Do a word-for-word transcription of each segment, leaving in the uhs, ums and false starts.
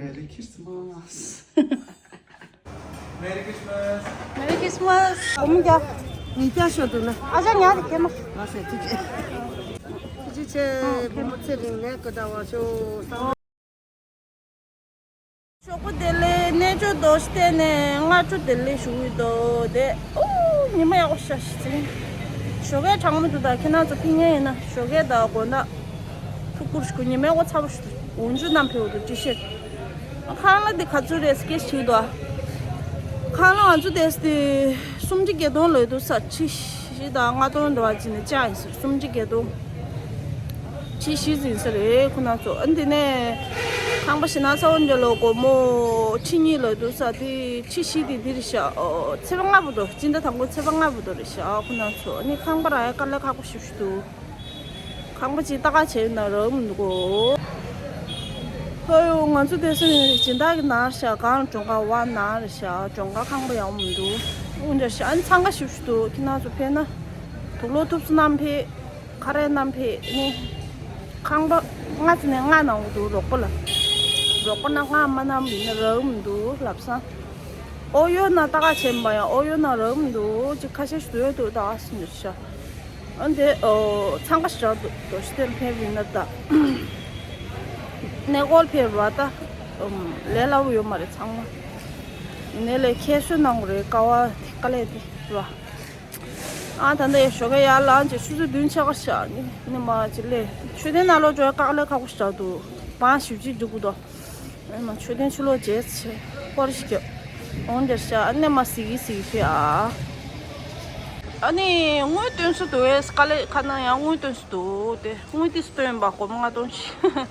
Merry Christmas. Merry Christmas. Merry Christmas. ཨོ་མ་རྒྱ། མི་རྒྱ་ཤོད་འདུག་ན། ཨ་ཅག་ཉལ་དེ་ཁེ་མ། ང་ཟེར་ཅི་ཅི། ཅི་ཅི་ཆེ། བུ་མོ་ཚེ་རིང་ལས་ཀ་འདྲ་བ་ཤོ། ཞོགས་པ་བདེ་ལེགས། གནས་མཆོག་རྡོ་རྗེ་གདན་ནས་སྔ་དྲོ་བདེ་ལེགས་ཞུ་གི་འདུག་དེ། ཨོ། ཉི་མ་ཡག་པོ་ཤར་ཤག་ཟིན། ཞོགས་ཀས་གྲང་མོ་འདུག་ད་ཁྱེད་རང་ཚོ་ཕིག་ཉེ་ཡིན་ན་ཞོགས་ཀས་ད་དགོང་དག་ཐུག་པོ་ཞིག་གུ་ཉི་མའི་འོ་ཚ་པོ་ཞིག་འདུག་འོག་འཇུག་རྣམས་ཕེབས་འདུག་ཅི་ཤེས། ཁང་གླ་འདི་ག་ཚོད་རེད་སྐད་ཞིག་འདུག་ཁང་གླ་ང་ཚོ་དེས་དེ་སུམ་ཁྲི་བརྒྱད་སྟོང་ལོས་འདུག་ས། ཁྲི་བཞི་དང་ལྔ་སྟོང་འདྲ་བ་ཅིག་ནས་བཅག་ཡིན་ཟེར། སུམ་ཁྲི་བརྒྱད་སྟོང་། ཁྲི་བཞི་ཟིན་ས་རེད་ཁོ་ན་ཚོ། ཨ་འདི་ནས་ཁང་པ་ཞིག་ན་ས་འོན་ཇ་ལོ་སྒོར་མོ་ཁྲི་གཉིས་ལོས་འདུག་ས། དེ་ཁྲི་བཞི་དེ་འདི་རེད་ཤག་ཨོ། ཚེས་པ་ལྔ་བར་དུ། སྤྱི་ཟླ་དང་པོ་ཚེས་པ་ལྔ་བར་དུ་རེད་ཤག་ཁོ་ན་ཚོ། ཨ་ནི་ཁང་པ་རག་ཡ་དཀའ་ལས་ཁག་པོ་ཞེ་པོ་ཞིག་འདུག་ཁང་པ་ཅིག་ལྟ་ག་བྱས་ན་རག་མི་འདུག་གོ། ཧོ་ཡོ། ང་ཚོ་དེ་སང་སྦྱིན་བདག་གི་ནང་རེད་ཤག་གང་གྲོང་ཁ་བ་ནང་རེད་ཤག་གྲོང་ཁ་ཁང་པ་ཡག་མི་འདུག་འོན་ཀྱང་ཤག་ཨ་ནི་འཚང་ཁ་ཤུབ་ཤུབ་འདུག་ཁྱེད་རང་ཚོ་ཕེབས་ན་དུག་ལོག་ཐུབ་ཚོད་བསྣམས་ཕེབས། ཁ་རས་བསྣམས་ཕེབས་ནི། ཁང་པ་ལྔ་ཙམ་ནས་ལྔ་གནང་གི་འདུག་རོགས་པ་ལ། རོགས་པ་ན་ལྔ་མ་གནང་བ་ཡིན་ན་རག་མི་འདུག་ལབ་སང་། ཨོ་ཡོ་ན་ལྟ་ག་བྱས་མ་ཡང་ཨོ་ཡོ་ན་རག་མི་འདུག་ཅིག་ཁ་ཤས་ཤིག་འདུག་ཡོད་འདུག་ད་ཨ་སི་འདུག་ཤག་ཨ་འདི་ཨོ་འཚང་ཁ་ཞིག་རག་འདུག་རྡོ་རྗེ་གདན་ཕེབས་ཡིན་ན་ད། གནས་སྐོར་ཕེབས་ར་ད། ལས་སླ་བོ་ཡོད་མ་རེད་ཚང་མ། ཡིན་ནའི་ལས་ཁྱད་གསོད་གནང་དགོས་རེད་དཀའ་བ་དེ་དཀའ་ལས་དེ་ར། ཨ་ད་ལྟ་ཡ་ཞོགས་ཀས་ཡར་ལངས་བྱས་ཆུ་ཚོད་བདུན་ཕྱེད་ཀ་ཤར་ནི་ནི་མ་ཅི་ལས་མཆོད་རྟེན་ནང་ལོག་འགྲོ་ཡ་དཀའ་ལས་ཁག་པོ་ཞིག་རག་འདུག་བང་ཞེ་པོ་ཅིག་འགྲིག་གི་འདུག་ཨེ་མ་མཆོད་རྟེན་ཕྱི་ལོགས་མཇལ་ཚེ་སྐོར་ཞིག་རྒྱབ། འོང་འདིར་ཤག་ཨ་ནེ་མ་གཟིགས་གི་གཟིགས་གི་ཨ། ཨ་ནི་དངུལ་བཏོན་ས་འདུག་ཨེ། དཀའ་ལས་ཁག་ན་ཡང་དངུལ་བཏོན་ས་འདུག་དེ་དངུལ་ཏིས་བཏོན་པ་སྒོར་མོ་ལྔ་སྟོང་ཞིག་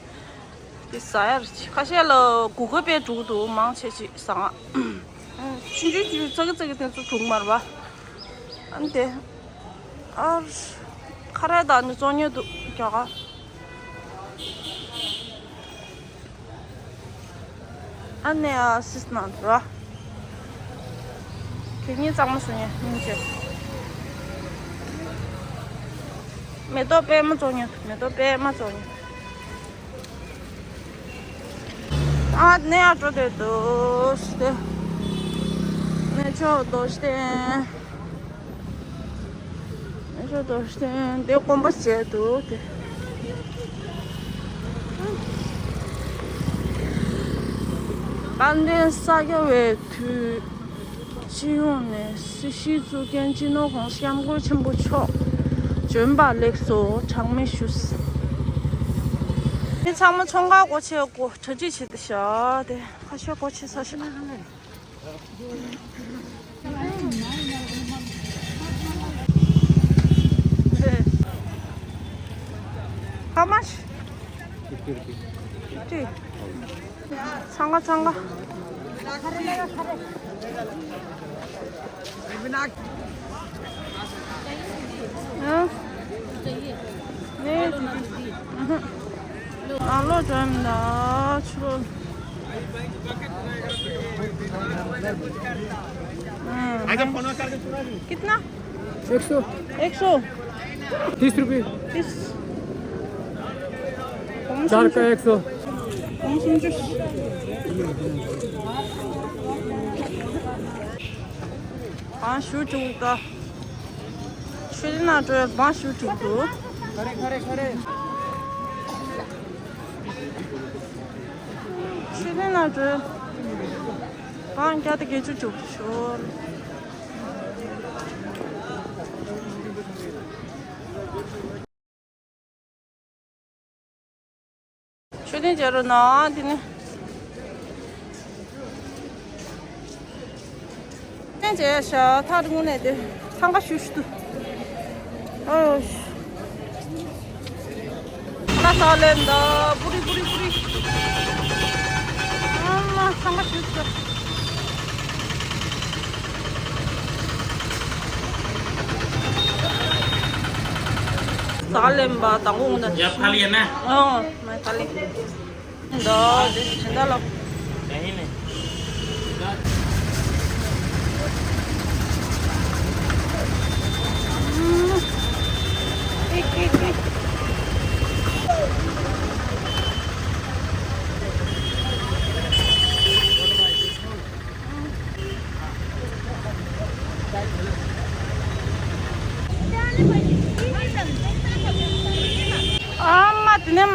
དེ་ཟ་ཡར་ཅིག་ཁ་ཤས་ལ་གུ་གུ་པས་འགྲུག་འདུག་མང་ཆེ་ཅིག་ཟ་ང་། ཆུང་ཆུང་ཆུང་ཙག་གི་ཙག་གི་དེ་ཚོ་འགྲུག་མར་བ། ཨ་ནི་དེ། ཨར། ཁ་རས་དང་ནི་བཙོང་ཉེན་འདུག་རྒྱ་གར། ཨ་ནེ་ཨ་སིས་ནང་དུ་ར། ཁྱེད་གཉིས་གཙང་མ་བཟོ་ཉེན་སྙིང་རྗེ། མེ་ཏོག་པད་མ་བཙོང་ཉེན་མེ་ཏོག་པད་མ་བཙོང་ཉེན། ཨ་ནེ་ཨ་འགྲོ་དེ་འདུག་སྟེ། གནས་མཆོག་རྡོ་རྗེ་གདན། གནས་མཆོག་རྡོ་རྗེ་གདན་དེ་དགོན་པ་བྱས་འདུག་སྟེ། དཔལ་ལྡན་ས་སྐྱ་པའི་དུས། སྤྱི་ཡོངས་ནས་སྲི་ཞུའི་གཙུག་རྒྱན་སྤྱི་ནོར་༸གོང་ས་༸སྐྱབས་མགོན་ཆེན་པོ་མཆོག་བྱོན་པ་ལེགས་སོ། གྲངས་མེད་ཞུ། མི་ཚང་མ་ཚོང་ཁང་སྒོ་ཕྱེ་སྒོ་གྲ་སྒྲིག་བྱེད་དེ་ཤག་དེ་ཁ་ཤས་སྒོ་ཕྱེ་ཚར་ཤག How much? Fifty. ཚང་ཀ་ཚང་ཀ་ཨ། ཨ་ལོ་དྲན་ད་ཆུ་ལོ། कितना? एक सौ। एक सौ। तीस रुपये। तीस। चार का एक सौ। पाँच सौ चौदह। ཆུ་ལེན་ན་འགྲོ་བའི་བང་ཞུ་དྲུག་འདུག་ཆུ་ལེན་ན་འགྲོ་བའི་བང་བརྒྱ་དང་བརྒྱད་ཅུ་དྲུག་ཤོར། མཆོད་རྟེན་མཇལ་རོགས་གནང་། དེ་ནས་མཆོད་རྟེན་མཇལ་ཡ་ཤག་ཐག་རིང་ནས་དེ་འཚང་ཁ་ཤུ་ཤུ་འདུག་ཨོ། ཁ་ས་ལེན་ད་པུ་རི་པུ་རི་པུ་རི། ཨ་མ་འཚང་ཁ་ཤུ་ཤུ། ས་ལེན་པ་དང་པོ་ངོ་ན། ཡ་ཕ་ལི་ཡ་ན། ཨོ་མ་ཕ་ལི། ད་དེ་ཕྱིན་ད་ལོ།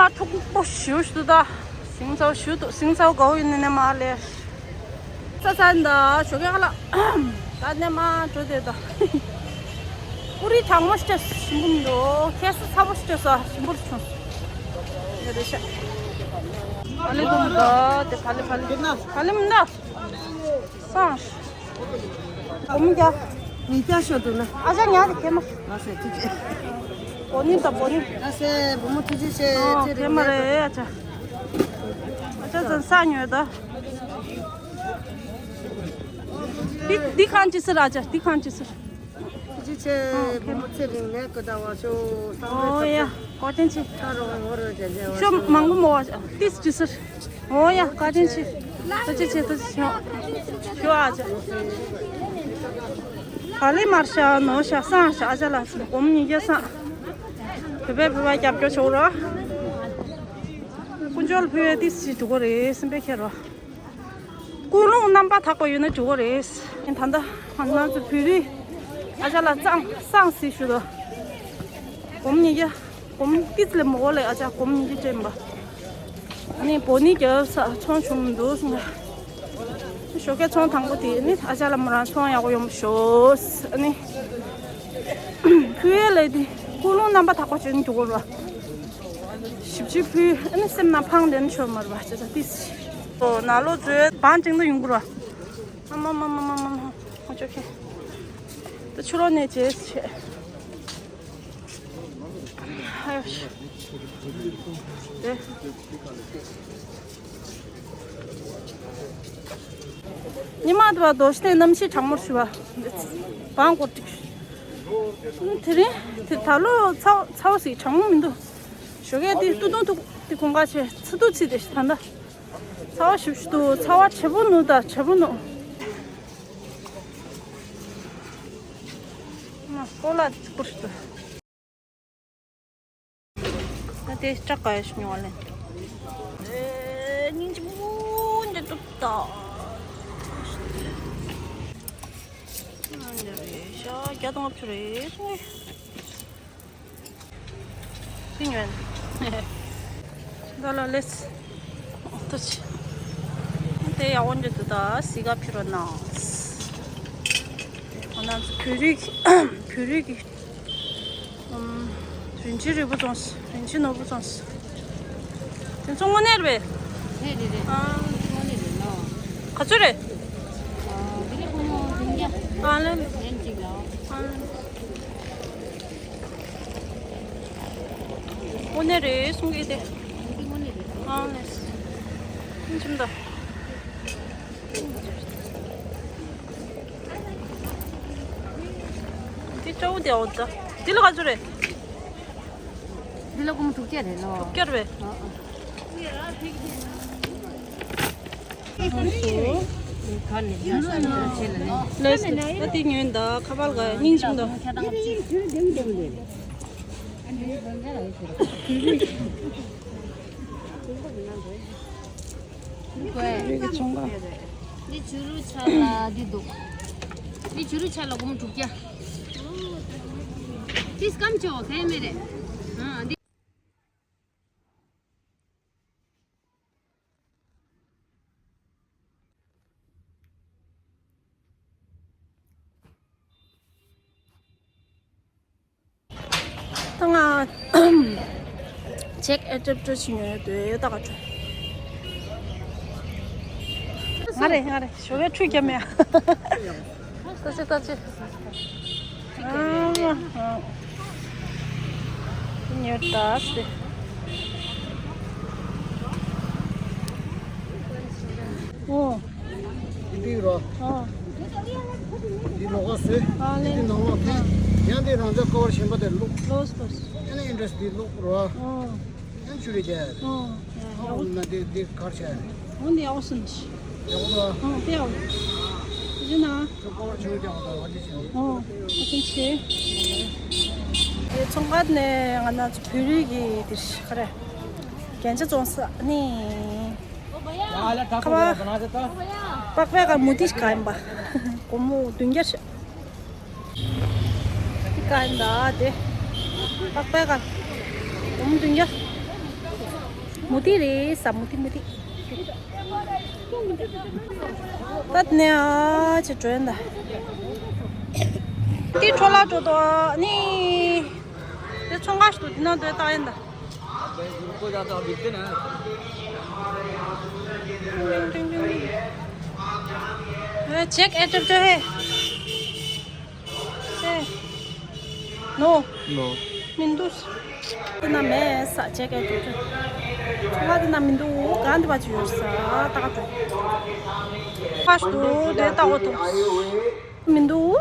མཐུག་པོ་ཞུ་ཞུ་ད། སིང་ཚའོ་ཞུ་དུ་སིང་ཚའོ་གའོ་ཡིན་ནི་ནས་མ་ལས། ས་ས་འདི་ཞོགས་ཀས་ཁ་ལག་ད་ནས་མ་འགྲོ་དེ་ད། ཀུ་རི་གྲང་མོ་ཞིག་ཞིམ་པོ་འདུག་ཁྱད་ས་ཚ་པོ་ཞིག་ས་ཞིམ་པོ་བྱུང་། ཡ་རེད་ཤག་ཕ་ལི་དུ་འདི་དེ་ཕ་ལི་ཕ་ལི་ཕ་ལི་མི་འདུག་སང་། སྒོར་མོ་བརྒྱ། མི་བརྒྱ་ཤོག་འདུག་ན། ཨ་ཅག་ཉལ་དེ་ཁྱེར་མ། ལགས་སེ་ཐུགས་རྗེ་ཆེ། བོ་ནི་དང་བོ་ནི། ལགས་སེ་བུ་མོ་ཐུགས་རྗེ་ཆེ། ཨོ་ཚེ་རིང་ཁྱེར་མ་རེད་ཨ་ཅག་ཨ་ཅག་ཚང་ས་ཉོས་ད། འདི་འདི་གང་ཅི་ཟེར་ཨ་ཅག་འདི་གང་ཅི་ཟེར། ཐུགས་རྗེ་ཆེ། ཨོ་ཁྱེར་མ། བུ་མོ་ཚེ་རིང་ལས་ཀོ་ད་བ་ཤོ་སང་ཨོ་ཡ་བཀའ་དྲིན་ཆེ། ཁ་རོག་ངོ་རོ་ཅན་ཅན་བ་ཤོ་ཤོ། མང་པོ་མོ་བ་ཏིས་ཅི་ཟེར། ཨོ་ཡ་བཀའ་དྲིན་ཆེ། ཐུགས་རྗེ་ཆེ་ཐུགས་རྗེ་ཆེ། ཞུ་ཨ་ཅག་ཕ་ལི་མར་ཤ་ནོ་ཤ་སང་ཤ་ཨ་ཅག་ལ་སྒོར་མོ་ཉིས་བརྒྱ་སང་། བོད་པའི་བོད་པ་རྒྱབ་སྐྱོར་ཆོག་རོགས། དཀོན་མཆོག་ལ་ཕུལ་བའི་ཏིས་ཅི་འགྲོ་གི་རེད་སེམས་པའི་ཁྱེར་རོགས། ཀུན་སློང་རྣམ་པར་དག་པ་ཡོད་ན་འགྲིག་གི་རེད། ད་ལྟ་ང་ཚོ་བོད་རིགས་ཨ་ཅག་ལ་སང་སང་ཟེར་ཞུ་དོ། སྒོར་མོ་ཉིས་བརྒྱ། སྒོར་མོ་ཏིས་ལས་མོ་གོ་ལས་ཨ་ཅག་སྒོར་མོ་ཉིས་བརྒྱ་སྤྲད་པ། ཨ་ནི་བོ་ནི་རྒྱབ་ས་ཚོང་བྱུང་མི་འདུག་གསུངས། ཞོགས་ཀས་ཚོང་དང་པོ་དེ་ནི་ཨ་ཅག་ལ་མོ་རང་ཚོང་ཡག་པོ་ཡོང་བ་ཤོག་ཨ་ནི་ཕུལ་ཡས་ལས་དེ་ཀུན་སློང་རྣམ་པར་དག་པ་བྱས་ནས་འགྲོ་དགོས་ར། ཞིབ་ཅིག་ཕུལ་ཨ་ནི་སེམས་ནང་ཕངས་བསྡད་ན་ཆོག་མ་རེད་པ་ཅག་ཅག་ཏིས། ཨོ་ན་ལོ་ཚོས་བང་ཅིང་དུ་ཡོང་དགོས་ར། ཨ་མ་མ་མ་མ་མ་མ་ཨོ་ཅོ་ཁེ། ད་ཕྱི་ལོགས་ནས་བྱས་བྱས། ཨ་ཡོ། དེ། ཉི་མ་དུ་བ་རྡོ་ཤི་ནས་གནམ་གཤིས་གྲང་མོར་ཞུ་བ། བང་སྐོར་ཏིག་དེ་རིང་དེ་ད་ལོ་ཚ་ཚ་བ་ཟིག་གྲང་མོ་མི་འདུག་ཞོགས་ཀས་དེ་ཏུ་ཏུང་ཏུ་དེ་གོང་ཀ་ཆེ་ཚ་དུ་ཚི་དེ་ད་ལྟ་ཚ་བ་ཞུ་ཞུ་འདུག་ཚ་བ་ཆེ་པོ་ནུ་ད་ཆེ་པོ་ནུ། ཨ་ཀོ་ལ་སྐོར་ཞུ་འདུག་ད་དེ་སྐྲག་ག་ཡ་ཞིག་མྱོང་བ་ལེན། ཨེ་སྙིང་རྗེ་པོ་འདི་ཏོག་ཏོག་ཨ་འདི་རེད་ཤག་བརྒྱ་དང་ལྔ་བཅུ་རེད་སོང་ངས། ཅི་ཉོན། ད་ལ་ལེས། ཏོ་ཆི། དེ་ཡག་པོ་འདི་ཏོག་ཏོག་སི་ག་ཕི་རོ་ན། ང་རང་ཚོ་བོད་རིགས་བོད་རིགས་ཀྱི། ཨམ། རིན་ཆེན་རིལ་བུ་བཙོངས། རིན་ཆེན་ནོར་བུ་བཙོངས། དེ་ཚོ་དངོས་གནས་རེད་པས། རེད་རེད་རེད། ཨ། དངོས་གནས་རེད་ལོ། ག་ཚོད་རེད། ཨ། འདི་ལ་སྒོར་མོ་བདུན་བརྒྱ། ཨ་ལེ། ལན་གཅིག་ལ། ཨ་ལེ། དངོས་གནས་རེད་གསུང་གི་དེ། འདི་དངོས་གནས་རེད། ཨ་ལེ། ཁྱིམ་ད། འདི་སྤྲོ་བོ་དེ་འོ་ད། འདི་ལ་ག་ཚོད་རེད། འདི་ལ་སྒོར་མོ་དྲུག་བརྒྱ་རེད་ལོ། དྲུག་བརྒྱ་རེད་པས། ཨ་ཨ། ལགས་སོ། ད་དེ་ཉོས་ད་ཁ་པར་ག་སྙིང་རྗེ་མོ་ད། འདི་ཆུ་རུ་ཆ་ལ་འདི་འདུག་འདི་ཆུ་རུ་ཆ་ལ་སྒོར་མོ་དྲུག་བརྒྱ། འདི་སྐམ་ཆོག་གས་མེད་རེད། ཨ་འདི། ད་ང་ཅེག་ཨེ་ཏྲེབ་ཏྲེ་ཞིག་ཉོས་ཡོད་དུས་ཡོད་ད་ག་ཆོ། ང་རེད་ང་རེད་ཞོགས་པའི་ཁྲུས་བརྒྱབ་མེད་ཨ། ལྟ་ཅི་ལྟ་ཅི། ཨ་མ་ཨ། ཉོས་ད་སེ། ཨོ། འདི་རོ། ཨོ། འདི་ལོགས་ཀ་སེ། ཨ་ལེ། འདི་ནང་ལོགས་ཐེ། ཡང་འདི་རང་ཚོ་ཀོ་བར་ཞིམ་པ་དེ་བླུག་ལོས་ལོས། ཨ་ནི་ཨིན་ཌྲེས་འདི་བླུག་རོ། ཨོ། ཡང་ཆུ་རེ་རྒྱག་ཨོ། ཡག་པོ། ཨོ་ན་འདི་འདི་གར་བྱ་རེད། ཨོ་འདི་ཡག་པོ་སོང་ཤི། ཡག་པོ་རོ། ཨོ་དེ་ཡག་པོ། ཡིན་ན། ཁྱོད་ཀོ་བར་ཆུ་རྒྱག་དང་བ་འདི་བྱ། ཨོ། ཨ་ཙི་ཆེ། ཨེ་ཚོང་ཁང་ནས་ང་ན་བོད་རིགས་ཀྱི་འདིར་ཤི་ཁ་རེད། རྒྱན་ཆ་བཙོང་ས་ནི། ཁ་བ། པགས་པའི་ཁར་མུ་ཏིག་ག་ཡིན་པ། སྒོར་མོ་བདུན་བརྒྱ་ཞིག་དེ་ག་ཡིན་ད་དེ། པགས་པའི་ཁར། སྒོར་མོ་བདུན་བརྒྱ། མུ་ཏིག་རེད་ཟ། མུ་ཏིག་མུ་ཏིག་ད་དེ་ནས་ཨ་ཅེ་འགྲོ་ཡིན་ད། འདི་འཕྲོ་བརླག་འགྲོ་དོ་ནི། དེ་ཚོང་ཁང་ཞིག་འདུག་འདི་ན་སྡོད་བཏང་ཡིན་ད། ཨེ་ཅེག་ཨེ་ཏྲབ་ཏྲ་ཧེ། ཨེ། ནོ། ནོ། མི་འདུག་འདི་ན་མེད་ས་ཅེག་ཨེ་ཏྲབ་ཏྲ། ཚོང་ཁང་འདི་ན་མི་འདུག་གང་འདི་བ་ཅིག་ཡོད་ས་ད་ག་འགྲོ། ཁ་ཞིག་འདུག་དེ་ལྟ་བ་དང་། མི་འདུག་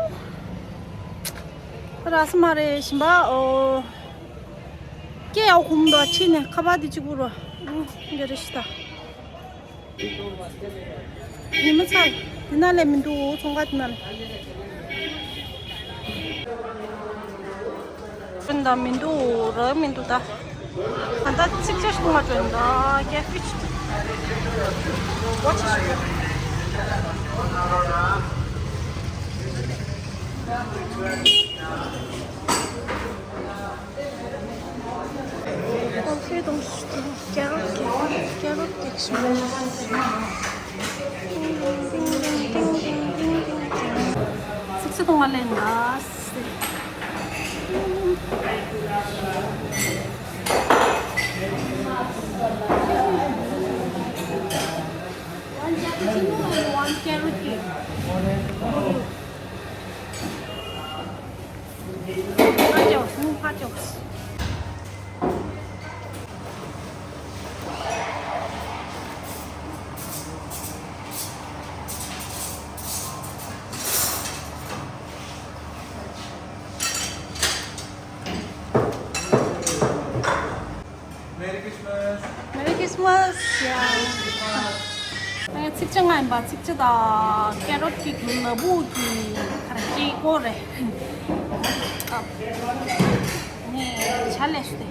ར་སི་མ་རེད་ཞིམ་པ་ཨོ། སྐད་ཡག་ཁུམ་དང་ཕྱི་ནས་ཁ་པར་འདི་གཅིག་པུ་རོ། ཨུ། འགའ་རེ་ཞིག་ད། ཉི་མ་ཚར། འདི་ན་ལས་མི་འདུག་ཚོང་ཁང་འདི་ན་ལས། སྤུན་ཟླ་མི་འདུག་རག་མི་འདུག་ད། ད་ལྟ་ཚིག་ཆ་ཞིག་མ་བྱོན་ད་ཀེ་ཕི་ཞིག་འོ་ཆ་ཞིག་ཀོ་ཧྥི་དང་ཀེ་རོཊ་ཀེག་ཀེ་རོཊ་ཀེག་ཞིག་ཚིག་ཚིག་གཏོང་བ་ལེན་ད། One cappuccino and one carrot cake. ཕར་རྒྱོབས། ཕར་རྒྱོབས། Merry Christmas. Merry Christmas. Yeah. ཚིག་ཆ་ལྔ་ཡིན་པ། ཚིག་ཆ་དང་ཀེ་རོཊ་ཀེག་ལ་ཕུག་གི་ཁ་ར་ཀེག་ཀོ་རེད། ནས་ཆ་ལས་ཞུ་དེ།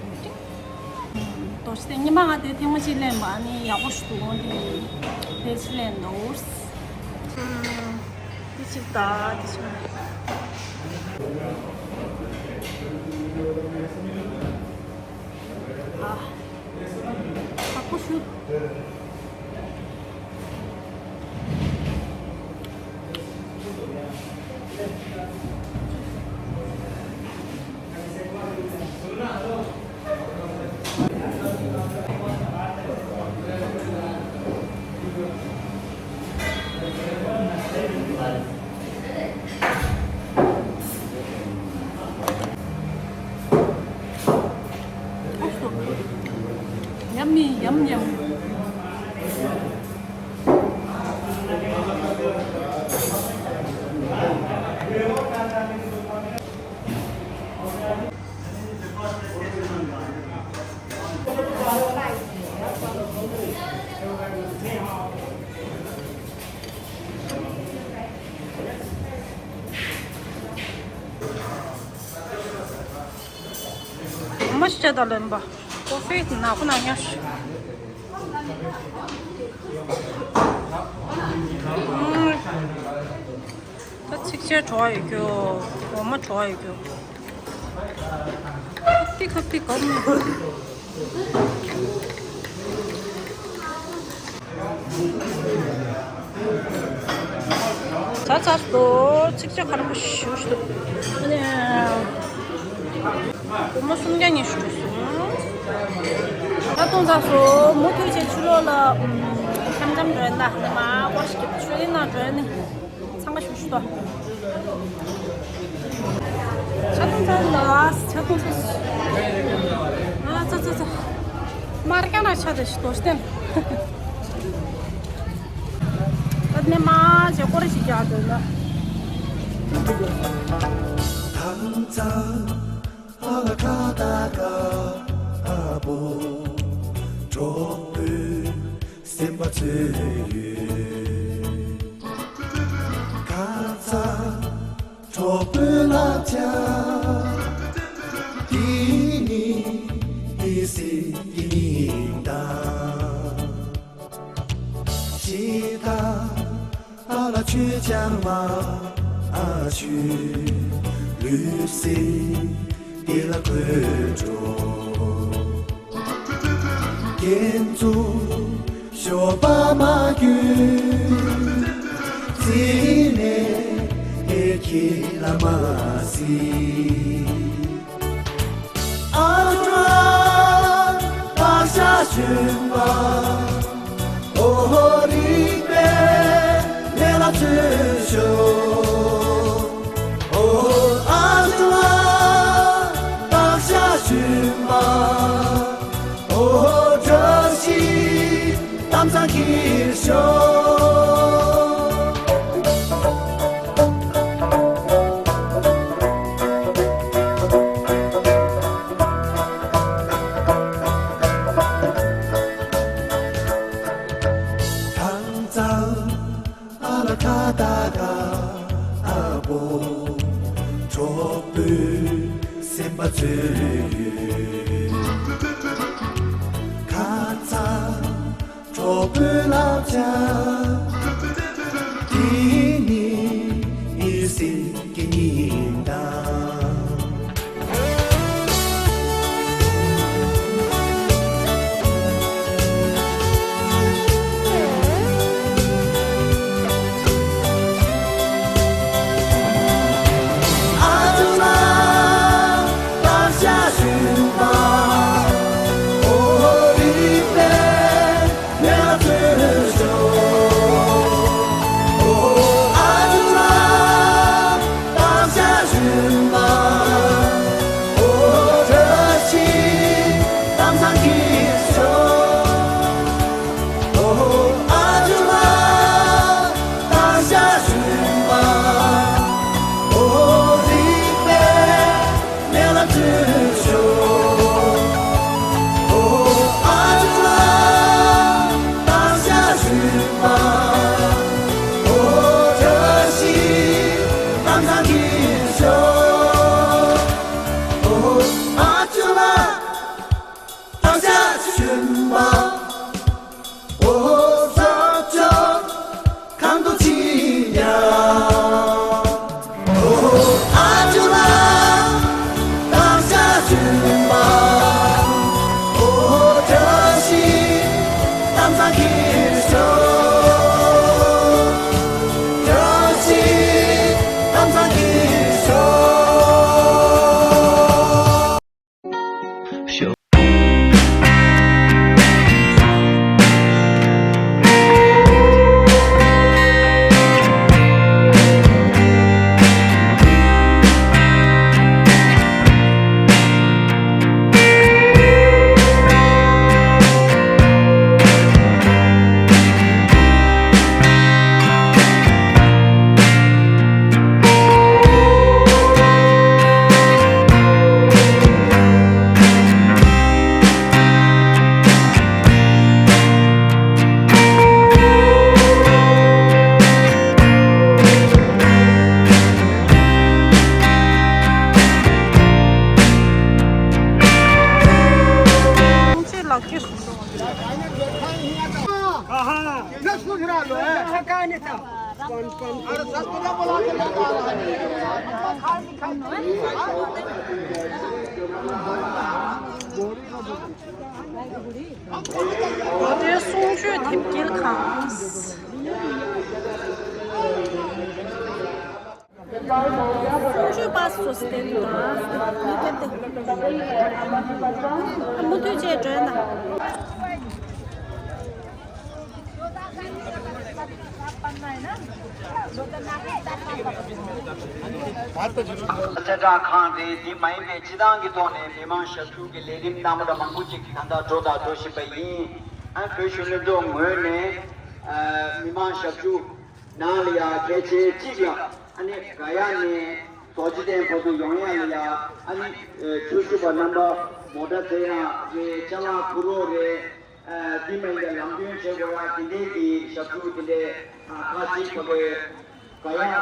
དོ་ཞི་དེ་ཉི་མ་ང་དེ་ཐེངས་མ་གཅིག་ལེན་པ་ནི་ཡག་པོ་ཞུ་འདུག་འོང་དེ་དེ་ཅི་ལེན་འདུག་དེ་ཅིག་ད་དེ་ཅིག་ཨ། ཁག་པོ་ཞུ། Yummy, yum, yum. མ་ཤི་ཆ་ད་ལོན་པ། ཀོ་ཧྥི་ནག་པོ་ནག་ཉོ་ཤི། ད་ཚིག་ཆེ་བྲོ་བ་ཡོད་རྒྱུ། འོ་མ་བྲོ་བ་ཡོད་རྒྱུ། ཏི་ཁ་ཏི་གོ་མི། ཚ་ཚ་སོ་ཚིག་ཆ་ཁ་ར་པོ་ཞུ་ཞུ། ཨ་ནི། སྒོར་མོ་སུམ་བརྒྱ་ཉི་ཤུ་འགྲོ་སོང་། ད་དུང་ཚ་སོ་མུ་མཐུད་བྱས་ཆུ་ལོག་ལ། འཆམ་འཆམ་འགྲོ་ཡིན་ད་ནི་མ་སྐོར་ཞིག་ཆུ་ཡིན་ན་འགྲོ་ཡིན་ནི། འཚང་ཁ་ཤུགས་ཤུགས་དང་། ཆ་ཐུང་ཚ་ལ་ཆ་ཐུང་ཚ། ཨ་ཙ་ཙ་ཙ། མར་ཀ་ན་ཆ་དེ་ཞིག་དོ་ཤི་ཏེ། ད་ནས་མ་ཇེ་སྐོར་ཞིག་རྒྱག་དོན་ལ། ཐང་ཚ་ཨ་ལ་ཁ་ད་ཀ་ཨ་བོ་གྲོགས་པོའི་སེམས་པ་ཚོས་ཡོད། ཁ་ཚ་གྲོགས་པོའི་ལ་ཆ་དེ་ནི་སེམས་ཀྱི་ཉིན་ད། ཤེས་ད་ཨ་ལ་ཆོས་ཀྱང་མ་ཨ་ཆོས་ལུས་སེམས་དེ་ལ་འཁོད་འགྲོ། ཡིན་ཚུལ་ཤོ་པ་མ་གྱུར། རྩིས་ནས་ཨེ་ཁྱི་ལ་མ་སྲིད། ཨ་ཀྲ་བག་ཤ་ཞོན་པ། ཨོ་ཧོ་རིག་པའི་མེ་ལ་ཚུད་ཤོག་ཨོ་ཨ་ཀྲ་བག་ཤ་ཞོན་པ། ཨོ་བཀྲ་ཤིས་གཏམ་བཟང་འཁྱེར་ཤོག་ཐང་ཙང་ཨ་ལ་ཁ་ཏ་ཀ་ཨ་བོ། གྲོགས་པོའི་སེམས་པ་འཚོལ་ཡོད། ཁ་ཚ་གྲོགས་པོའི་བསླབ་བྱ། དེ་ནི་སེམས་ཀྱི་ཉི་ཟླ། ཁོང་ཚོའི་ལག་ཁྱེར་བཟུང་འགྲོ་བ་རེད། དེ་གསུང་ཆོས་དེབ་སྐྱེལ་ཁང་། གསུང་ཆོས་པ་སོ་སྟེ་རེད་ད། མི་སྐད་དེ། མུ་མཐུད་བྱས་སྒྲོན་དང་། གསལ་བསྒྲགས་ཁང་རེད། འདི་མ་ཡིན་པའི་སྤྱི་བཏང་གི་ཐོག་ནས་མི་མང་ཞབས་ཞུ་གི་ལས་རིམ་གནང་མ་ད་མང་པོ་ཅིག་ད་ལྟ་འགྲོ་དང་འགྲོ་བཞིན་པ་ཡིན། ཨ་བོད་གཞོན་ནུ་ཚོ་ངོས་ནས་ཨ་མི་མང་ཞབས་ཞུ་ནང་ལ་ཡང་གལ་ཆེ་གཅིག་ལ་ཨ་ནི་ག་ཡ་ནས་རྡོ་རྗེ་གདན་བར་དུ་ཡོང་ཡ་ལ་ཡ་ཨ་ནི་ཆོས་ཞུ་བ་རྣམ་པ་མོ་ཊ་ཚེ་དབྱངས་རེད། ཅ་ལག་ཕུ་རོ་རེད། ཨ་འདི་མ་ཡིན་པའི་ལམ་སྟོན་བྱེད་དགོས་ཡ་དེ་འདྲའི་གི་ཞབས་ཞུ་དེ་འདྲའི་ཨ་ཁ་ཅིག་ཕ་གི་ག་ཡ་ཨ་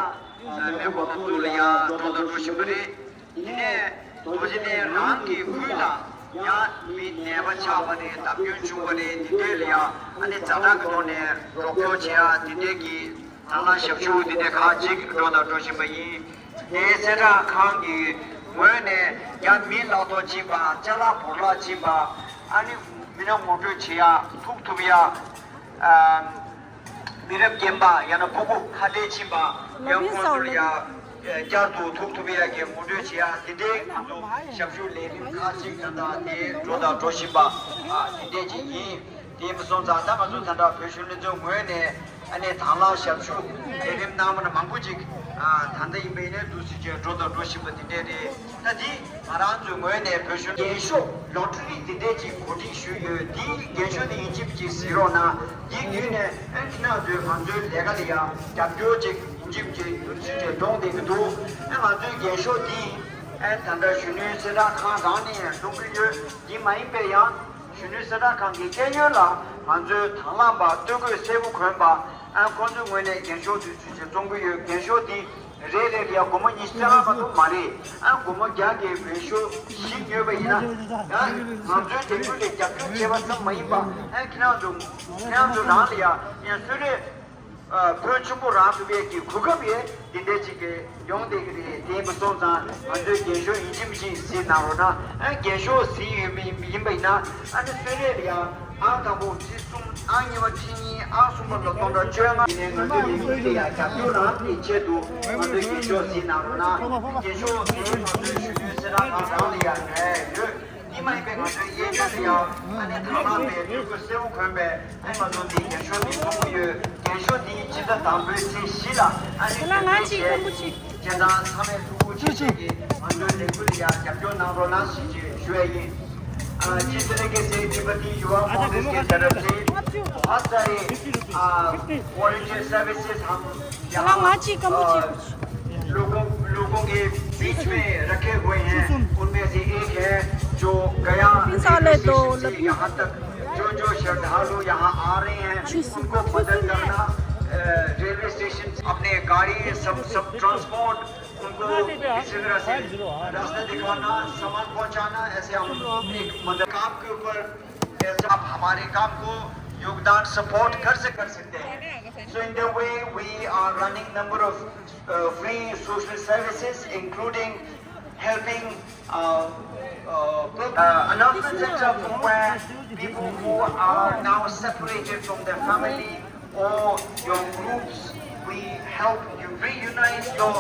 མེ་ཁོ་བ་ཕུ་ལ་ཡ་འགྲོ་དང་འགྲོ་བཞིན་པ་རེད། དེ་ནས་རྡོ་རྗེ་གདན་རང་གི་ཁུལ་ལ་ཡང་མི་ནད་པ་ཆགས་པ་རེད། བརྡབ་སྐྱོན་བྱུང་བ་རེད། དེ་འདྲའི་ལ་ཡང་ཨ་ནི་ཛ་དྲག་གི་ཐོག་ནས་རོགས་སྐྱོར་བྱེད་ཡ་དེ་འདྲའི་གི་དང་བླངས་ཞབས་ཞུ་དེ་འདྲའི་ཁག་ཅིག་འགྲོ་དང་འགྲོ་བཞིན་པ་ཡིན། དེའི་གསལ་བསྒྲགས་ཁང་གི་ངོས་ནས་ཡང་མི་ལག་ཐོག་ཕྱིན་པ། ཅ་ལག་བོར་བརླག་ཕྱིན་པ། ཨ་ནི་ མི་སྣ་ངོ་སྤྲོད་བྱེད་ཡ་ཐུག་ཐུབ་ཡ། ཨ། མི་རབས་རྒན་པ་ཡང་ན་ཕྲུ་གུ་ཁ་བྲལ་ཕྱིན་པ་ཡང་ཁོང་ཚོར་ཡ་བསྐྱར་དུ་ཐུག་ཐུབ་ཡ་གི་ངོ་སྤྲོད་བྱེད་ཡ་དེ་འདྲའི་ང་ཚོ་ཞབས་ཞུ་ལས་རིམ་ཁག་ཅིག་ད་ལྟ་དེ་འགྲོ་དང་འགྲོ་བཞིན་པ་དེ་འདྲས་ཅིག་ཡིན། དེ་མ་སོང་ཙང་ད་ང་ཚོ་ད་ལྟ་བོད་གཞོན་ལྷན་ཚོགས་ངོས་ནས་ཨ་ནི་དང་བླངས་ཞབས་ཞུ་ལས་རིམ་གནང་བ་ན་མང་པོ་ཅིག་ད་ལྟ་ཡིན་པ་ཡིན་ན་འདུག་སེ་བྱས་འགྲོ་དང་འགྲོ་བཞིན་པ་དེ་འདྲས་རེད། ད་འདི་ང་རང་ཚོའི་ངོས་ནས་བོད་གཞུང་རྒན་ཤོས་ལོ་ཊ་རི་འདི་འདྲས་ཅིག་གོ་སྒྲིག་ཞུས་ཡོད། འདིའི་རྒན་ཤོས་འདི་ཡིན་གཅིག་མིན་གཅིག་གཟིགས་རོགས་གནང་། འདིའི་བརྒྱུད་ནས་ཨ་ཁྱེད་རང་ཚོས་ང་ཚོའི་ལས་ཀ་ལ་ཡང་རྒྱབ་སྐྱོར་ཅིག་ཡིན་གཅིག་མིན་གཅིག་འདུག་སེ་བྱས་ཡོང་བསྡད་ཀྱི་འདུག་ཨ་ང་ཚོའི་རྒན་ཤོས་འདི་ཨ་ད་ལྟ་གཞོན་ནུའི་གསལ་བསྒྲགས་ཁང་རང་ནས་ཡང་གཏོང་གི་ཡོད། འདི་མ་ཡིན་པའི་ཡང་གཞོན་ནུའི་གསལ་བསྒྲགས་ཁང་གི་སྐད་ཡོན་ལ་ང་ཚོའི་དང་བླངས་པ་སྟོད་གོས་སེར་པོ་གོན་པ་ཨ་ཁོང་ཚོའི་ངོས་ནས་རྒན་ཤོས་འདི་ཚོས་བྱས་བཙོང་གི་ཡོད། རྒན་ཤོས་འདི་རེ་རེ་ལ་ཡ་སྒོར་མོ་ཉི་ཤུ་རྩ་ལྔ་མ་གཏོགས་མ་རེད། ཨ་སྒོར་མོ་བརྒྱ་གི་འོས་ཤོག་བཞི་ཉོས་པ་ཡིན་ན་ཡང་ང་ཚོའི་ལས་འགུལ་ལ་རྒྱབ་སྐྱོར་བྱས་པ་ཙམ་མ་ཡིན་པ་ཨ་ཁྱེད་རང་ཚོ་ཁྱེད་རང་ཚོ་རང་ལ་ཡ་ཡང་གསོལ་རས་ཨ་ཕོན་ཆེན་པོ་རག་ཐུབ་པའི་གི་གོ་སྐབས་ཡང་འདི་འདྲ་ཅིག་གི་ཡོང་བསྡད་ཀྱི་རེད། དེ་མ་སོང་ཙང་ང་ཚོའི་རྒན་ཤོས་ཡིན་གཅིག་མིན་གཅིག་གཟིགས་གནང་རོགས་གནང་། ཨ་རྒན་ཤོས་གཟིགས་ཡོད་མི་ཡིན་པ་ཡིན་ན་ཨ་ནི་གསོལ་རས་ལ་ཡ་ཨང་དང་པོ་ཁྲི་གསུམ། ཨང་གཉིས་པ་ཁྲི་གཉིས། ཨང་གསུམ་པ་ལ་སྟོང་ཕྲག་བཅོ་ལྔ། ཡིན་ནའི་ང་ཚོའི་ལས་འགུལ་ལ་ཡ་རྒྱབ་སྐྱོར་རང་གི་ཆེད་དུ་ང་ཚོའི་རྒན་ཤོས་གཟིགས་གནང་རོགས་གནང་། རྒན་ཤོས་དེ་ང་ཚོའི་གཞོན་ནུའི་གསལ་བསྒྲགས་ཁང་རང་ལ་ཡ་ཉོ་ཡ་ཡོད། འདི་མ་ཡིན་པའི་ང་ཚོའི་གཡས་གཡོན་ལ་ཡ་ཨ་ནི་དང་བླངས་པའི་སྟོད་གོས་སེར་པོ་གོན་པའི་ཨ་ནི་ང་ཚོ་འདི་རྒན་ཤོས་འདི་མཐོང་གི་ཡོད། རྒན་ཤོས་འདི་སྤྱི་ཟླ་དང་པོའི་ཚེས་བཞི་ལ་ཨ་ནི་ད་ལྟ་ང་གཅིག་སྐམ་པོ་གཅིག་སྤྱན་ཐང་ཚང་མས་ཐུགས་ཁུར་ཆེ་བྱེད་ཀྱི་ང་ཚོའི་ལས་འགུལ་ལ་ཡ་རྒྱབ་སྐྱོར་གནང་རོགས་གནང་ཞེས་ཞུ་ཡ་ཡིན། अ, जिस तरीके से तिब्बती युवा कांग्रेस के तरफ से बहुत सारे, अ, वॉलंटियर सर्विसेज हम यहाँ, अ, लोगों, लोगों के बीच में रखे हुए हैं। उनमें से एक है जो गया रेलवे स्टेशन से यहाँ तक जो, जो श्रद्धालु यहाँ आ रहे हैं, उनको मदद करना, अ, रेलवे स्टेशन से अपने गाड़ी, सब, सब ट्रांसपोर्ट उनको किसी तरह से रास्ता दिखाना, सामान पहुंचाना, ऐसे हम एक मदद काम के ऊपर, ऐसे आप हमारे काम को योगदान, सपोर्ट कर से कर सकते हैं। So in the way we are running number of, uh, free social services, including helping, uh, uh, uh, announcement center from where people who are now separated from their family or your groups, we help you reunite your,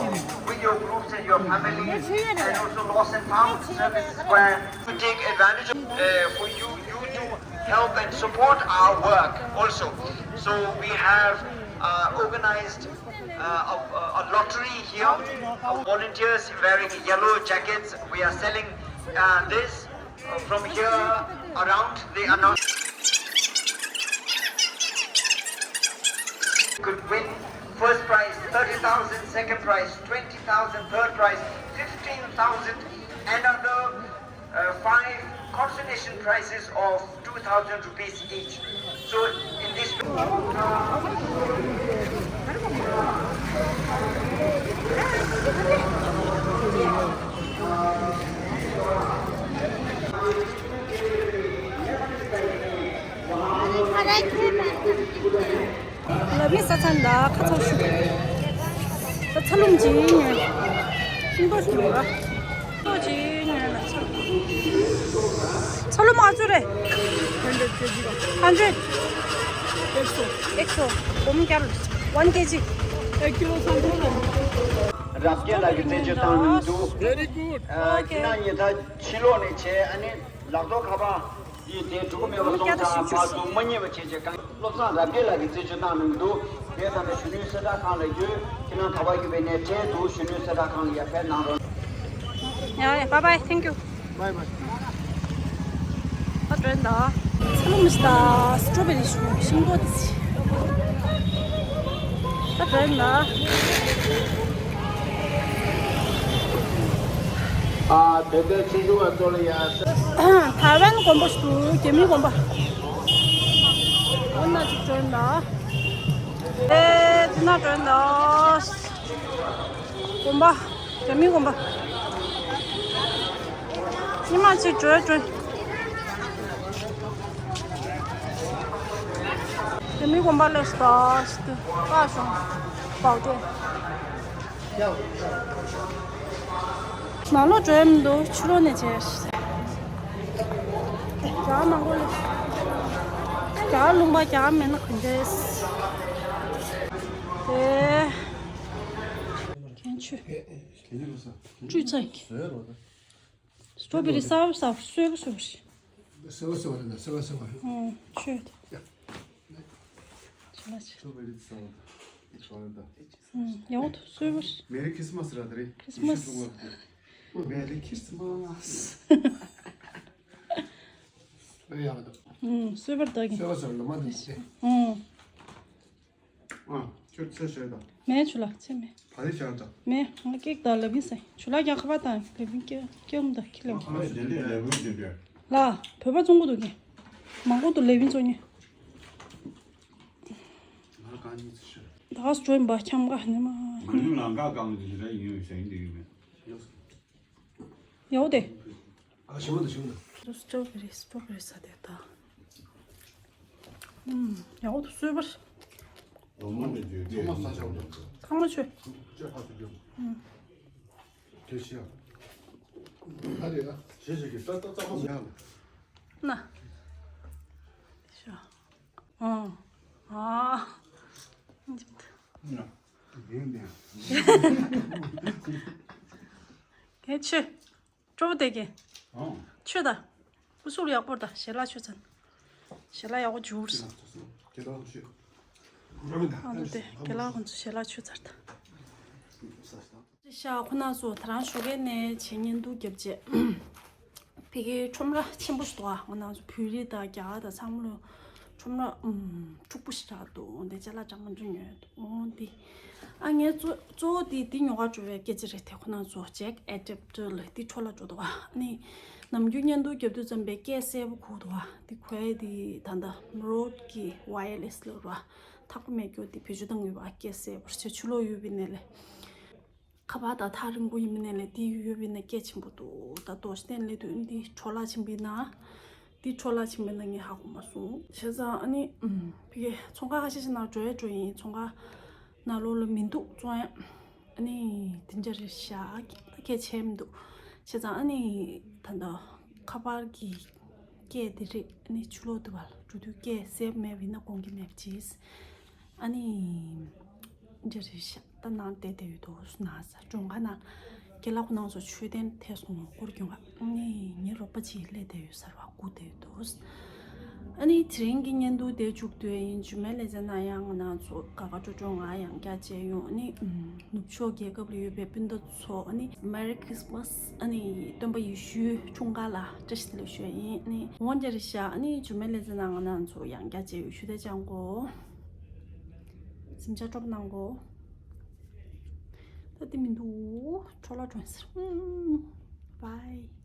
with your groups and your families, and also lost and found services where we take advantage of, uh, for you, you to help and support our work also. So we have, uh, organized, uh, a, a lottery here. Our volunteers wearing yellow jackets, we are selling, uh, this. Uh, from here around, they announce could win first prize thirty thousand, second prize twenty thousand, third prize fifteen thousand, and other, uh, five consolation prizes of two thousand rupees each. So in this ལབ་ནས་ས་ཚང་ད་ཁ་ཚང་ཞུ། ད་ཚ་ལུམ་ཅིག་ཉོས། ཤིང་པོ་ཞུ་ར། ཏོ་ཅིག་ཉོས་ན་ཚ་ལུམ། ཚ་ལུམ་ཨ་ཚུ་རེད། Hundred kg का। Hundred। एक सौ। एक सौ। ཝོམ་ཀྱལ། One kg। एक kilo something. རབ་རྒྱས་ལགས་ཀྱིས་རྩད་གཅོད་བཏང་གནང་འདུག Very good. ཨ། ཁྱེད་རང་ཉེ་ད་ཕྱི་ལོགས་ནས་བྱས། ཨ་ནི་ལག་ཐོག་ཁ་པར་འདི་དེ་འགྲོ་གི་མེད་པ་སོང་ཙང་མར་འདུག་མ་རྙེད་པ་བྱས་བྱས་གང་། བློ་བཟང་རབ་རྒྱས་ལགས་ཀྱིས་རྩད་གཅོད་བཏང་གནང་འདུག་དེ་ལྟར་ན་གཞོན་ནུའི་གསལ་བསྒྲགས་ཁང་ལ་ཡོད། ཁྱེད་རང་ད་བར་གྱི་བའི་ནས་གྲས་འདུག་གཞོན་ནུའི་གསལ་བསྒྲགས་ཁང་ལ་ཡར་ཕེབས་གནང་རོགས། ཡ་ཡ། Bye bye, thank you. Bye bye. ད་འགྲོ་ཡིན་ད། ཚ་ལུ་མི་ཤི་ད། སི་ཊོ་བེ་རི་ཞུ་ཤིང་ཏོག་དེ་ཚི། ད་འགྲོ་ཡིན་ད། ཨ། བོད་པའི་ཆུང་ཆུང་བ་ཚོ་ལ་ཡ། ཐའེ་ཝན་དགོན་པ་ཞིག་འདུག་རྒྱ་མིའི་དགོན་པ། འོ་ན་ཅིག་འགྲོ་ཡིན་ད། ཨེ། དེ་ན་འགྲོ་ཡིན་ད། དགོན་པ། རྒྱ་མིའི་དགོན་པ། ཉི་མ་གཅིག་འགྲོ་འགྲོ། རྒྱ་མིའི་དགོན་པ་ལས་སུ་ད་སུ་དུ་ཀ་ཤོང་བའོ་ཏེ། ནང་ལོགས་འགྲོ་ཡ་མི་འདུག་ཕྱི་ལོགས་ནས་བྱས། རང་མང་པོ་ལས། རྒྱ་ལུང་པ་རྒྱ་མེད་ན་ག་འདྲས། དེ། ཁྱེད་ཆོས། བཀྲུས་ཚར་གི། སི་ཊོ་བེ་རི་སོར་སོར་སོས་པ་སོས་པ་རེད། སོས་པ་སོས་པ་རེད་ན་སོས་པ་སོས་པ་རེད། ཨང་། ཆོས་དེ། ཆོས་ལ་ཆོས། སི་ཊོ་བེ་རི་སོར་སོར་རེད་ད། ཨང་། ཡག་པོ་འདུག་སོས་པ་རེད། མེ་རི་ཁྲིས་མ་སི་ར་ད་རེད། ཁྲིས་མ་སི། ཡེ་ཤུ་ཀྲུང་གོ་རེད། མེ་རི་ཁྲིས་མ་སི། ཨང་། སོས་པ་རེད་ད་གི། སོས་པ་སོས་པ་ལ་མ་འདུག་སྟེ། ཨང་། ཨ། ཁྱོད་ཚེ་ཤེས་དང་། མེད་ཆུ་ལགས་ཚེ་མེད། བ་རི་ཤར་དང་། མེད། ང་ཀེག་དང་ལབ་ཡིན་ཟེར། ཆུ་ལགས་ཀྱང་ཁ་པར་དང་ལབ་ཡིན། ཀེག་ཀེག་ཨུམ་དང་ཁྱི་ལབ་ཡིན། ཨ་དེ་འདྲས་ལབ་ཡིན་དེ་འདྲས། ལ་བོད་པ་བཙོང་གི་འདུག་གི། མང་པོ་འདུག་ལབ་ཡིན་བཙོང་ཉེ། ང་གང་ཉིད་ཚེ་ཤེས། ད་ག་སུ་འགྲོ་ཡིན་པ་ཁྱམ་ག་ནི་མ། ང་ནི་ལང་ཀ་གང་གི་ཞེ་དྲག་ཡིན་ཡོད་ཟེར་ཡིན་དེ་ཡིན་མེད། ཡོད་དེ། ཨ་ཞིམ་པོ་འདུག་ཞིམ་པོ་འདུག་སི་ཊོ་བེ་རི་སི་ཊོ་བེ་རི་ཟ་དེ་ད། ཨུམ། ཡག་པོ་འདུག་སོས་པ་རེད། ལོ་མ་ནས་བརྗོད་ཚང་མ་ས་ཆ་འདུག་ཁང་མ་ཆོས། ཅེ་ཧ་ཏུ་རྒྱུ། ཨུམ། དེ་ཤི་ཡ། ད་རེད་ཨ། ཞེ་ཞིག་གིས་ད་ད་ཚང་མ་ཟ་ཡ། ན། ཤ། ཨང་། ཨ། ན། ཡིན་ནས། ཁྱེད་ཆོས། སྤྲོ་པོ་བསྡད་ཀྱི། ཨང་། ཆོས་ད། སྐུ་གཟུགས་ཡག་པོ་ད་ཞལ་ལག་མཆོད་ཚར། ཞལ་ལག་ཡག་པོ་འཇུར། ཁྱེད་རང་ཤོད། ཨ་ནི་དེ་རྒན་ལགས་ཁོང་ཚོ་ཞལ་ལག་མཆོད་ཚར་ད། ཤ་ཁོ་ན་ཚོ་ད་རང་ཞོགས་ཀས་ནས་བྱེད་བརྙན་ཐུང་རྒྱབ་རྗེས། ཕ་གིའི་ཁྲོམ་ར་ཆེན་པོ་ཞིག་འདུག་ཨ། ང་རང་ཚོ་བོད་རིགས་དང་རྒྱ་གར་དང་ཚང་མ་ལོ་ཁྲོམ་ར་ཨུམ་འཁྲུག་པོ་ཞིག་རག་འདུག་འོ་འདི་ཅ་ལག་གྲངས་མང་པོ་ཉོས་འདུག་འོ་འདི། ཨ་ངས་གཙོ་གཙོ་བོ་འདི་འདི་ཉོ་གར་འགྲོ་བའི་སྐད་ཆ་རེད་དེ། ཁོ་ན་ཚོ་ཇེག་ཨེ་ཌེབ་ཊར་ལ་འདི་འཕྲོ་བརླག་འགྲོ་འདུག་ཨ་ནི། ནམ་རྒྱུན་བརྙན་ཐུང་རྒྱབ་དུས་ཙམ་པའི་སྐད་གསལ་པོ་གོ་འདུག་ཨ། འདི་ཁོའི་འདི་ད་ལྟ་རོཌ་གི་ཝ་ཡར་ལེ་སི་ལ་ར་ཐག་པ་མེད་རྒྱུ་འདི་བེད་སྤྱོད་བཏང་ཡོད་པ་སྐད་གསལ་པོ་ཆེ། ཆུ་ལོག་ཡོད་པའི་ནས་ལས། ཁ་པར་དང་ཐག་རིང་པོ་ཡིན་མིན་ནས་ལས་དེ་ཡོད་པའི་ན་སྐད་ཆེན་པོ་འདུག་ད་རྡོ་རྗེ་གདན་སླེབས་དུས་འདི་འཕྲོ་བརླག་ཕྱིན་པའི་ན། འདི་འཕྲོ་བརླག་ཕྱིན་པའི་ན་ངས་ཧ་གོ་མ་སོང་། བྱས་ཙང་ཨ་ནི་ཨུམ་ཕ་གི་ཚོང་ཁང་ཁ་ཤས་ཤིག་ནང་འགྲོ་ཡས་འགྲོ་ཡིན། ཚོང་ཁང་ནང་ལོགས་ལ་མི་འདུག་བཙོང་ཡས། ཨ་ནི་དེ་འདྲ་རེད་ཤག་སྐད་ཆ་མི་འདུག་བྱས་ཙང་ཨ་ནི་ད་ལྟ་ཁ་པར་གྱི་སྐད་དེ་རེད། ཨ་ནི་ཆུ་ལོག་དུ་བ་ལ་འགྲོ་དུས་སྐད་གསལ་པོ་མེད་པ་ཡིན་ན་དགོངས་ཀྱི་མེད་པ་ཅིས། ཨ་ནི། འདྲ་རེད་ཤག་ད་ནང་བསྡད་བསྡད་ཡོད་དོ་ན་ས་གྲོང་ཁ་ན། རྒན་ལགས་ཁོ་ནང་ཚོ་མཆོད་རྟེན་ཐེ་སོང་སྐོར་གྱོང་ཁ་ནི་ངའི་རོགས་པ་ཅིག་སླེབས་བསྡད་ཡོད་ས་རེད་བ། སྒུག་བསྡད་ཡོད་དོ། ཨ་ནི་དེ་རིང་གི་བརྙན་ཐུང་དེ་མཇུག་བསྡུ་ཡ་ཡིན། རྗེས་མའི་ལེ་ཚན་ན་ཡང་ང་ནང་ཚོ་དགའ་དགའ་སྤྲོ་སྤྲོ་ང་ཡང་བསྐྱར་མཇལ་ཡོང་། ཨ་ནི་ནུབ་ཕྱོགས་རྒྱལ་ཁབ་ལ་ཡོད་པའི་སྤུན་ཟླ་ཚོ་ཨ་ནི་Merry Christmas ཨ་ནི་སྟོན་པ་ཡེ་ཤུའི་འཁྲུངས་སྐར་ལ་བཀྲ་ཤིས་བདེ་ལེགས་ཞུ་ཡ་ཡིན། ཨ་ནི་འོང་རྒྱ་རེད་ཤག་ཨ་ནི་རྗེས་མའི་ལེ་ཚན་ན་ང་ནང་ཚོ་ཡང་བསྐྱར་མཇལ་ཡོང་། ཞུ་དེ་ཅང་གོ། གཟིམ་ཆ་སྤྲོ་པོ་གནང་གོ། ད་དེ་མི་འདུག་འཕྲོ་བརླག་འགྲོ་ཡིན་ཟེར། ཨུམ། Bye།